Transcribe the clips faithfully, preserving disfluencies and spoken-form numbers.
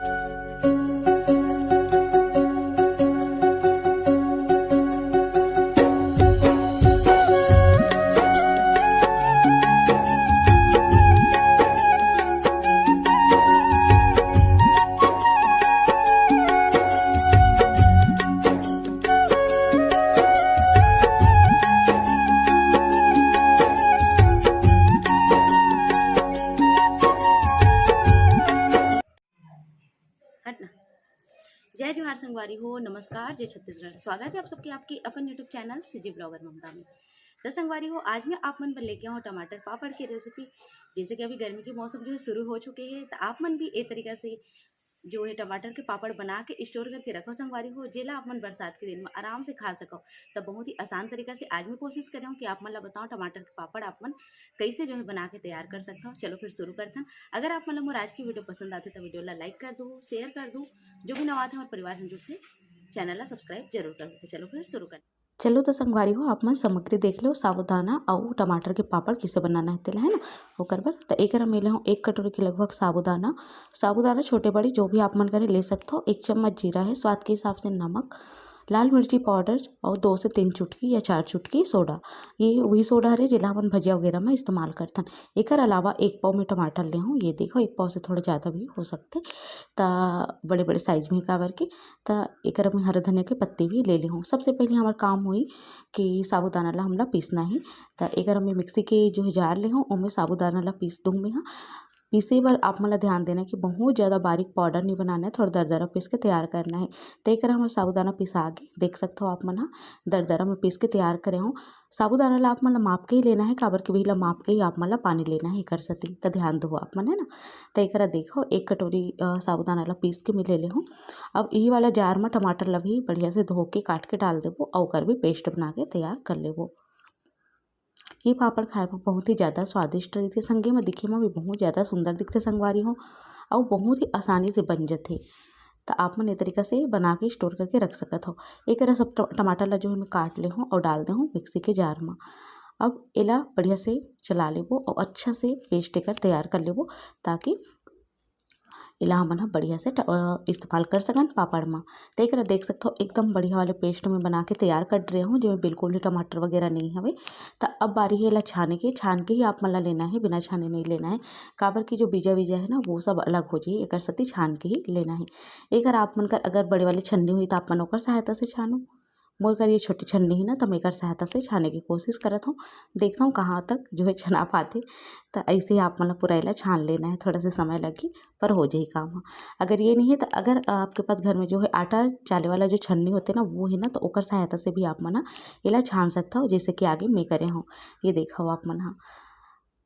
हट ना। जय जोहार संगवारी हो, नमस्कार, जय छत्तीसगढ़। स्वागत है आप सबके आपके अपन YouTube चैनल सीजी ब्लॉगर ममता में। तो संगवारी हो, आज मैं आप मन बर लेके आऊँ टमाटर पापड़ की रेसिपी। जैसे कि अभी गर्मी के मौसम जो है शुरू हो चुके हैं, तो आप मन भी ए तरीका से जो है टमाटर के पापड़ बना के स्टोर करके रखो संगवारी हो, जेला आप मन बरसात के दिन में आराम से खा सको। तो बहुत ही आसान तरीका से आज मैं कोशिश कर रहा हूँ कि आप मन ला बताऊँ टमाटर के पापड़ आप मन कैसे जो है बना के तैयार कर सकता हो। चलो फिर शुरू करथन। अगर आप मन ला मोर आज की वीडियो पसंद आथे तो वीडियो ला लाइक कर दो, शेयर कर दो। जो भी नवा आथे हमारे परिवार में जुड़थे, चैनल ला सब्सक्राइब जरूर कर दो। तो चलो फिर शुरू कर। चलो तो संगवारी हो, आप मन सामग्री देख लो, साबूदाना अउ टमाटर के पापड़ किसे बनाना है तेला, है ना, ओकर बर। तो एक मैं ले हूँ एक कटोरी के लगभग साबूदाना। साबूदाना छोटे बड़े जो भी आप मन करे ले सकते हो। एक चम्मच जीरा है, स्वाद के हिसाब से नमक, लाल मिर्ची पाउडर और दो से तीन चुटकी या चार चुटकी सोडा। ये वही सोडा हरे जेला हमन भजिया वगैरह में इस्तेमाल करथन। एकर अलावा एक पाव में टमाटर ले हूँ, ये देखो एक पाव से थोड़ा ज़्यादा भी हो सकते, त बड़े बड़े साइज में काबर के। त एकर में हरा धनिया के पत्ती भी ले ले हूँ। सबसे पहले हमार काम हुई कि साबूदाना ला हमला पीसना ही। त एकर में मिक्सी के जो है जार ले हूँ, ओमे साबूदाना ला पीस दूँ मैं। हाँ, पीसे बर आप मन ला ध्यान देना कि बहुत ज़्यादा बारीक पाउडर नहीं बनाना है, थोड़ा दरदरा पीस के तैयार करना है। त एकर हमर साबूदाना पिसा गे, देख सकते हो आप मन हा दरदरा में पीस के तैयार करे हूँ। साबूदाना ला आप मन ला माप के ही लेना है, काबर कि वही ला माप के ही आप मन ला पानी लेना है एकर सेती। त ध्यान दो आप मन, है ना। त एकरा देखो, एक कटोरी, अ, साबूदाना ला पीस के मैं ले ले हूँ। अब यही वाला जार में टमाटर ला भी बढ़िया से धो के काट के डाल देबो अउ ओकर भी पेस्ट बना के तैयार कर लेबो। ये पापड़ खाए में बहुत ही ज़्यादा स्वादिष्ट रहिथे, संगे में दिखे में भी बहुत ज़्यादा सुंदर दिखथे संगवारी हो, अउ बहुत ही आसानी से बन जथे। त आप मन ए तरीका से बना के स्टोर करके रख सकत हो। एकरा सब ट-, टमाटर ला जो है मैं काट ले हूँ अउ डाल दे हूँ मिक्सी के जार में। अब एला बढ़िया से चला लेबो अउ अच्छा से पेस्ट एकर तैयार कर लेबो, ताकि एला हमन ह बढ़िया से ट-, अ, इस्तेमाल कर सकन पापड़ म। त एकरा देख सकथव एकदम बढ़िया वाले पेस्ट में बना के तैयार कर रहे हूँ, जेमे बिल्कुल भी टमाटर वगैरह नहीं हवे। त अब बारी है एला छाने के। छान के ही आप मन ला लेना है, बिना छाने नहीं लेना है, काबर कि जो बीजा वीजा है ना वो सब अलग हो जाही, एकर सेती छान के ही लेना है। एकर आप मन कर अगर बड़े वाले छन्नी होही त आप मन ओकर सहायता से छानो। मोर कर ये छोटे छन्नी ही ना, त मैं एकर सहायता से छाने की कोशिश करत हूँ, देखत हूँ कहाँ तक जो है छना पाथे। त ऐसे ही आप मन ला पूरा एला छान लेना है, थोड़ा सा समय लगी पर हो जाही काम ह। अगर ये नहीं है त अगर आपके पास घर में जो है आटा चाले वाला जो छन्नी होथे ना वो है ना, त ओकर सहायता से भी आप मन ह एला छान सकत हो, जैसे कि आगे मैं करे हूँ। ये देखो आप मन ह,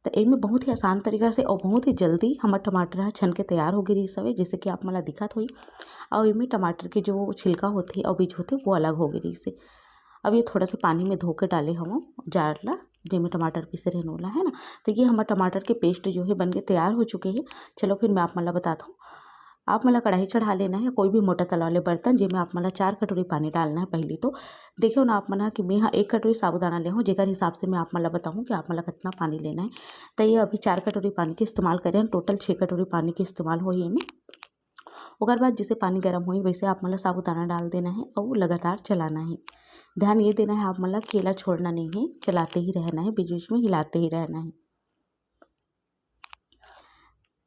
त एमे बहुत ही आसान तरीका से अउ बहुत ही जल्दी हमर टमाटर ह छन के तैयार हो गे रिहिस हवे, जैसे कि आप मन ला दिखत होही। अउ एमे टमाटर के जो छिलका होथे अउ बीज होथे वो अलग हो गे रिहिस हे। अब ये थोड़ा सा पानी में धो के डाले हवं जार ला, जेमे टमाटर पीसे रहेन ओला, है ना। तो ये हमर टमाटर के पेस्ट जो है बन के तैयार हो चुके हे। चलो फिर मैं आप मन ला बतात हूँ। आप मन ला कढ़ाई चढ़ा लेना है, कोई भी मोटा तला वाले बर्तन, जेमे आप मन ला चार कटोरी पानी डालना है। पहली तो देखियो ना आप मन ह कि मैं ह एक कटोरी साबूदाना ले हूँ, जेकर हिसाब से मैं आप मन ला बताहूँ कि आप मन ला कितना पानी लेना है। तो ये अभी चार कटोरी पानी के इस्तेमाल करे हन, टोटल छः कटोरी पानी के इस्तेमाल होही एमे। ओकर बाद जैसे पानी गर्म होही वैसे आप मन ला साबूदाना डाल देना है अउ लगातार चलाना है। ध्यान ये देना है आप मन ला कि एला छोड़ना नहीं है, चलाते ही रहना है, बीच बीच में हिलाते ही रहना है।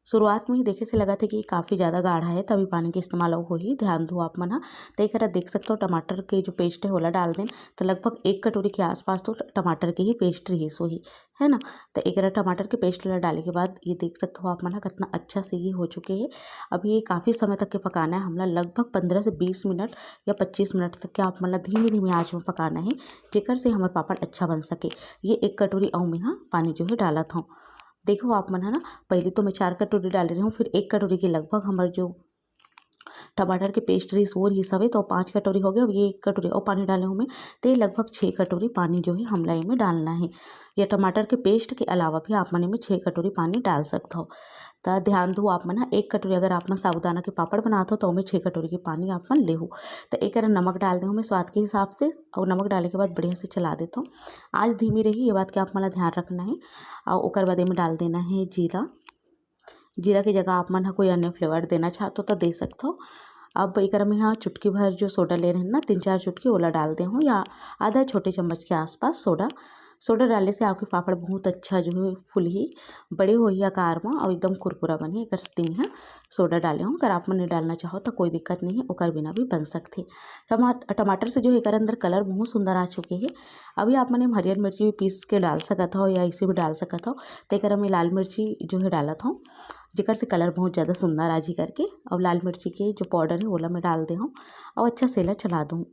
शुरुआत में ही देखे से लगत हे कि काफ़ी ज़्यादा गाढ़ा है, तभी पानी के इस्तेमाल अउ होही। ध्यान दो आप मन ह। त एकरा देख सकथव, टमाटर के जो पेस्ट है ओला डाल देन, त लगभग एक कटोरी के आसपास तो ट-, टमाटर के ही पेस्ट रहिस होही, है ना। त एकरा टमाटर के पेस्ट ला डाले के बाद ये देख सकथव आप मन ह कितना अच्छा से ये हो चुके हे। अब ये काफ़ी समय तक के पकाना है हमला, लगभग पंद्रह से बीस मिनट या पच्चीस मिनट तक के आप मन ला धीमी धीमी आँच में पकाना है, जेकर से हमर पापड़ अच्छा बन सके। ये एक कटोरी अउ मैं ह पानी जो है डालत हूँ। देखो आप मन ह ना, पहले तो मैं चार कटोरी डाले रहे हूँ, फिर एक कटोरी के लगभग हमर जो टमाटर के पेस्ट रहिस वो रहिस हवे, तो पाँच कटोरी हो गए। अब ये एक कटोरी और पानी डाले हूँ मैं, तो ये लगभग छः कटोरी पानी जो है हमला एमे डालना है। या टमाटर के पेस्ट के अलावा भी आप मन एमे छः कटोरी पानी डाल सकत हो। त ध्यान दो आप मन ह, एक कटोरी अगर आप मन साबूदाना के पापड़ बनात हो तो ओमे छः कटोरी के पानी आप मन लेहू। त एकर नमक डाल दे हूँ मैं स्वाद के हिसाब से, और नमक डाले के बाद बढ़िया से चला देता हूँ। आँच धीमी रही, ये बात के आप मन ला ध्यान रखना है। और ओकर बाद एमे डाल देना है जीरा, जीरा के जगह आप मन ह कोई अन्य फ्लेवर देना चाहत हो त दे सकत हो। अब एकरा में यहाँ चुटकी भर जो सोडा ले रहे ना, तीन चार चुटकी, ओला डाल दे हूँ, या आधा छोटे चम्मच के आसपास सोडा। सोडा डाले से आपके पापड़ बहुत अच्छा जो है फूलही, बड़े होही आकार में और एकदम कुरकुरा बनही। एकर सेती मैं ह सोडा डाले हूँ। अगर आप मन नहीं डालना चाहो तो कोई दिक्कत नहीं है, ओकर बिना भी बन सकथे। टमाट-, टमाटर से जो है एकर अंदर कलर बहुत सुंदर आ चुके है। अभी आप मन एम हरियर मिर्ची भी पीस के डाल सकत हो या इसे भी डाल सकत हो। तो एकर मैं लाल मिर्ची जो है डालत हूँ, जेकर से कलर बहुत ज़्यादा सुंदर आ जी करके। और लाल मिर्ची के जो पाउडर है ओला मैं डाल दे हूँ और अच्छा से एला चला दूँ।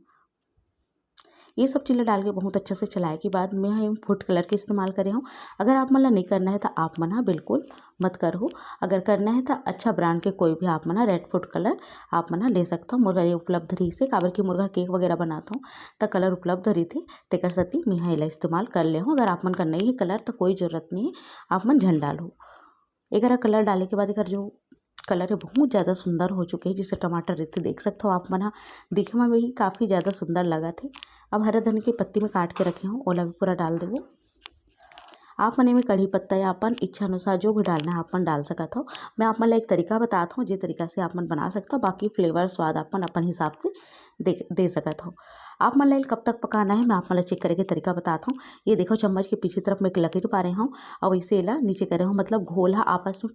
ये सब चीज़ ला डाल के बहुत अच्छा से चलाए के बाद मैं ह फूड कलर के इस्तेमाल करे हूँ। अगर आप मन ला नहीं करना है तो आप मन ह बिल्कुल मत करहु। अगर करना है तो अच्छा ब्रांड के कोई भी आप मन ह रेड फूड कलर आप मन ह ले सकत हो। मोर घर ये उपलब्ध रहिस हे, काबर कि मोर घर केक वगैरह बनात हूँ त कलर उपलब्ध रहिथे, तेकर सेती मैं ह एला इस्तेमाल कर ले हूँ। अगर आप मन कर नहीं है कलर तो कोई ज़रूरत नहीं है, आप मन झन डालहु। एकरा कलर डाले के बाद एकर जो कलर है बहुत ज़्यादा सुंदर हो चुके है, जैसे टमाटर रहते देख सकते हो आप मन ह, दिखे में भी काफ़ी ज़्यादा सुंदर लगत है। अब हरा धनिया के पत्ती में काट के रखे हूँ, ओला भी पूरा डाल देबो। आप मन एमे कढ़ी पत्ता या अपन इच्छा अनुसार जो भी डालना है आप मन डाल सकत हो। मैं आप मन ला एक तरीका बतात हूँ, जे तरीका से आप मन बना सकत हो, बाकी फ्लेवर स्वाद आप मन अपन हिसाब से दे, दे सकत हो। आप मन ला एला कब तक पकाना है मैं आप मन ला चेक करे के तरीका बतात हूँ। ये देखो चम्मच के पीछे तरफ में एक लकीर पारे हूँ और इसे एला नीचे करे हूँ, मतलब घोल ह आपस में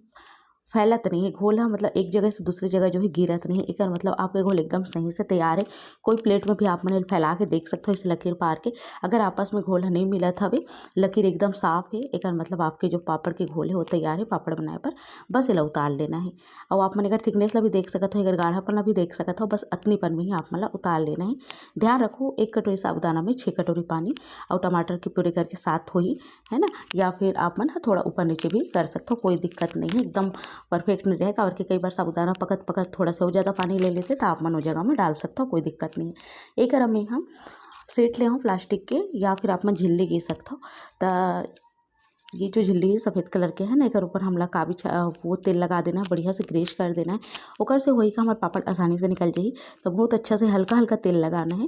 फैलत नहीं है, घोल ह मतलब एक जगह से दूसरी जगह जो है गिरत नहीं है। एकर मतलब आपके घोल एकदम सही से तैयार है। कोई प्लेट में भी आप मन एला फैला के देख सकते हो इसे लकीर पार के। अगर आपस में घोल ह नहीं मिलत हवे, लकीर एकदम साफ है, एकर मतलब आपके जो पापड़ के घोल है वो तैयार है पापड़ बनाए पर। बस एला उतार लेना है। और आप मन एकर थिकनेस ला भी देख सकत हो, एकर गाढ़ापन ला भी देख सकत हो, बस अतनीपन में ही आप मन ला उतार लेना है। ध्यान रखो एक कटोरी साबूदाना में छः कटोरी पानी और टमाटर के प्यूरी करके सात होही, है ना, या फिर आप मन ह थोड़ा ऊपर नीचे भी कर सकत हो, कोई दिक्कत नहीं है। एकदम परफेक्ट नहीं रहे, काबर कि कई बार साबूदाना पकत पकत थोड़ा सा वो ज़्यादा पानी ले लेथे, तो आप मन वो जगह में डाल सकत हो, कोई दिक्कत नहीं है। एकर मैं ह सेट ले हूँ प्लास्टिक के, या फिर आप मन झिल्ली गे सकत हो। त ये जो झिल्ली है सफ़ेद कलर के है ना, एकर ऊपर हमला का बिछा, वो तेल लगा देना है, बढ़िया से ग्रीस कर देना है। ओकर से होही का हमर पापड़ आसानी से निकल जाही। तो बहुत अच्छा से हल्का हल्का तेल लगाना है।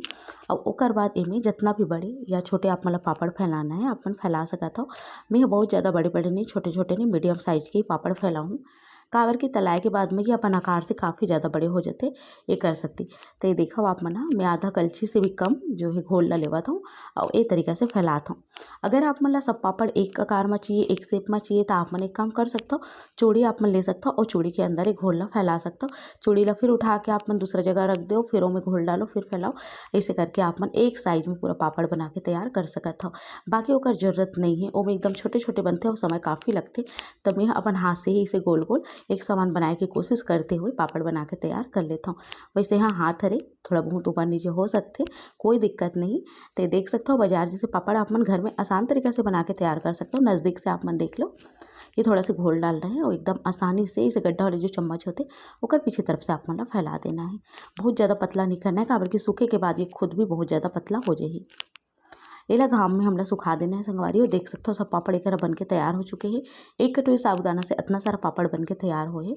और ओकर बाद एमे जितना भी बड़े या छोटे आप मन ला पापड़ फैलाना है, आप मन फैला सकत हो। मैं बहुत ज़्यादा बड़े बड़े नहीं, छोटे छोटे नहीं, मीडियम साइज के ही पापड़ फैलाहूँ, काबर कि तलाए के बाद में ये अपन आकार से काफ़ी ज़्यादा बड़े हो जाते एकर सेती। तो ये देखो आप मन ह, मैं आधा कलछी से भी कम जो है घोल ला लेवत हूँ और ये तरीका से फैलात हूँ। अगर आप मन ला सब पापड़ एक आकार में चाहिए, एक शेप में चाहिए, तो आप मन एक काम कर सकते हो, चूड़ी आप मन ले सकते हो और चूड़ी के अंदर एक घोल ला फैला सकते हो। चूड़ी ला फिर उठा के आप मन दूसरा जगह रख दो, फिर ओमे घोल डालो, फिर फैलाओ। ऐसे करके आप मन एक साइज में पूरा पापड़ बना के तैयार कर सकत हो। बाकी ओकर जरूरत नहीं है, ओमे एकदम छोटे छोटे बनते और समय काफ़ी लगते। तब मैं अपन हाथ से ही इसे गोल गोल एक समान बनाए के कोशिश करते हुए पापड़ बना के तैयार कर लेता हूँ। वैसे यहाँ हाथ हरे थोड़ा बहुत ऊपर नीचे हो सकते, कोई दिक्कत नहीं। तो देख सकते हो बाजार जैसे पापड़ आप मन घर में आसान तरीका से बना के तैयार कर सकते हो। नज़दीक से आप मन देख लो, ये थोड़ा सा घोल डालना है और एकदम आसानी से इसे गड्ढा वाले जो चम्मच होते ओकर पीछे तरफ से आप मन ला फैला देना है। बहुत ज़्यादा पतला नहीं करना है, काबर कि सूखे के बाद ये खुद भी बहुत ज़्यादा पतला हो जाही। एला घाम में हमला सुखा देना है संगवारी। और देख सकते हो सब पापड़ एक बन के तैयार हो चुके हैं। एक कटोरी साबूदाना से इतना सारा पापड़ बन के तैयार होए,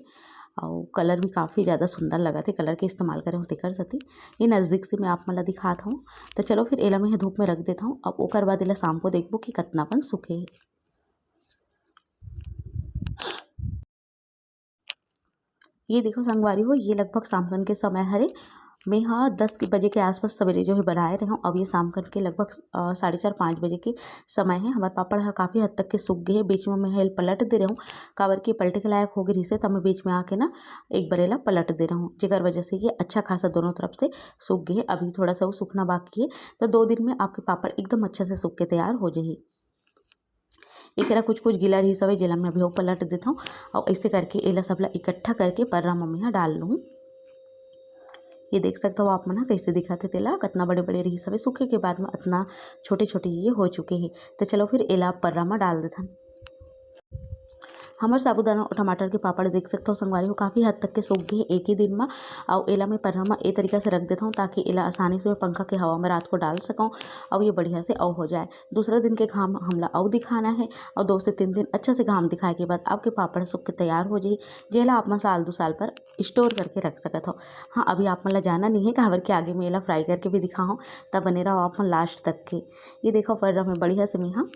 और कलर भी काफ़ी ज़्यादा सुंदर लगत है, कलर के इस्तेमाल करे हूँ तेकर सेती। ये नज़दीक से मैं आप मन ला दिखात हूँ। तो चलो फिर एला मैं धूप में रख देता हूँ। अब ओकर बाद एला शाम को देखबो कि कितना अपन सूखे है। ये देखो संगवारी हो, ये लगभग शामकन के समय हरे। मैं हा दस के बजे के आसपास सवेरे जो है बनाए रहे हूँ। अब ये शामकन के लगभग, अ, साढ़े चार, पाँच बजे के समय है। हमार पापड़ ह काफ़ी हद तक के सूख गए हैं। बीच में मैं ह एला पलट दे रहे हूँ, काबर के पलटे के लायक हो गए रहिसे, तब मैं बीच में आके ना एक बार एला पलट दे रहे हूँ, जेकर वजह से ये अच्छा खासा दोनों तरफ से सूख गए हैं। अभी थोड़ा सा वो सूखना बाकी है, तो दो दिन में आपके पापड़ एकदम अच्छा से सूख के तैयार हो जाही। एकरा कुछ कुछ गीला रहिस हवे, जेला मैं अभी अउ पलट देथव, अउ ऐसे करके एला सबला इकट्ठा करके पर्रा म मैं ह डाल लूँ। ये देख सकत हव आप मन ह, कइसे दिखत हे तेला, कतना बड़े-बड़े रहिस हवे, सूखे के बाद म अतना छोटे-छोटे ये हो चुके हे। त चलो फिर एला पर्रा म डाल देथन। हमर साबूदाना अउ टमाटर के पापड़ देख सकत हव संगवारी हो, काफ़ी हद तक के सूख गे हे एक ही दिन म। अउ एला मैं पर्रा म ए तरीका से रख देथव, ताकि एला आसानी से मैं पंखा के हवा म रात को डाल सकव, अउ ये बढ़िया से अउ हो जाए। दूसरा दिन के घाम हमला अउ दिखाना हे, अउ दो से तीन दिन अच्छा से घाम दिखाए के बाद आपके पापड़ सूख के तैयार हो जाही, जेला आप मन साल दू साल पर store करके रख सकत हव। हाँ, अभी आप मन ला जाना नहीं हे, काबर के आगे में एला fry करके भी दिखाहूँ, त बने रहो आप मन last तक के। ये देखो, पर्रा में बढ़िया से मैं ह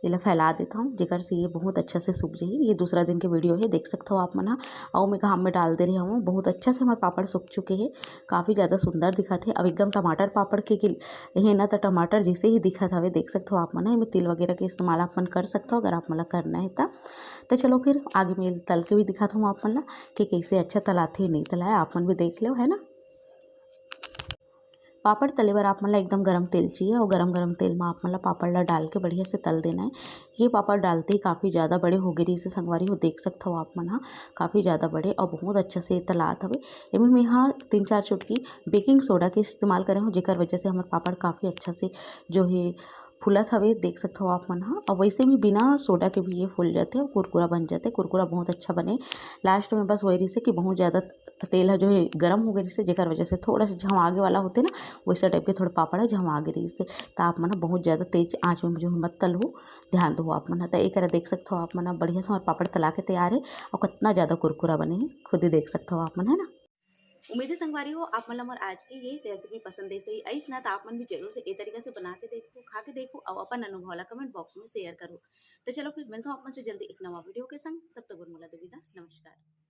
एला फैला देत हव, जेकर से ये बहुत अच्छा से सूख जाही। ये दूसरा दिन के वीडियो हे, देख सकत हव आप मन ह। अउ मैं घाम में डाल दे रहे हव, बहुत अच्छा से हमर पापड़ सूख चुके हे, काफ़ी ज़्यादा सुंदर दिखत हे। अब एकदम टमाटर पापड़ के, के हे ना, त टमाटर जैसे ही दिखत हवे, देख सकत हव आप मन ह। एमे तेल वगैरह के इस्तेमाल आप मन कर सकत हव, अगर आप मन ला करना हे त। त चलो फिर आगे मैं तल के भी दिखात हव आप मन ला कि कैसे अच्छा तलाथे, नहीं तलाए, आप मन भी देख लेव, है ना। पापड़ तले बर आप मन ला एकदम गरम तेल चाहिए और गरम गरम तेल में आप मन ला पापड़ ला डाल के बढ़िया से तल देना है। ये पापड़ डालते ही काफ़ी ज़्यादा बड़े हो गए रहिसे संगवारी हो, देख सकत हव आप मन ह, काफ़ी ज़्यादा बड़े और बहुत अच्छा से तलात हवे। एमे मैं हा तीन चार चुटकी बेकिंग सोडा के इस्तेमाल करे हूँ, जेकर वजह से हमर पापड़ काफ़ी अच्छा से जो है फूलत हवे, देख सकत हव आप मन ह। और वैसे भी बिना सोडा के भी ये फूल जाते और कुरकुरा बन जाते, कुरकुरा बहुत अच्छा बने। लास्ट में बस वही रहिसे कि बहुत ज़्यादा तेल ह जो है गरम हो गए रहिसे, जेकर वजह से थोड़ा सा झमागे वाला होते ना, वैसा टाइप के थोड़ा पापड़ ह झमागे रहिसे। त आप मन ह बहुत ज़्यादा तेज आँच में जो है मत तलहू, ध्यान दो आप मन ह। त एकरा देख सकत हव आप मन ह, बढ़िया से हमर पापड़ तला के तैयार है और कितना ज़्यादा कुरकुरा बने है, खुद ही देख सकत हव आप मन, है ना। उम्मीद है संगवारी हो, आप मन ला मोर आज की ये रेसिपी पसंद ऐसे ही आइस ना, त आप मन भी जरूर से ए तरीका से बना के देखो, खा के देखो और अपन अनुभव ला कमेंट बॉक्स में शेयर करो। तो चलो फिर मिलता हूँ आप मन से जल्दी एक नवा वीडियो के संग, तब तक बर मोला दो विदा, नमस्कार।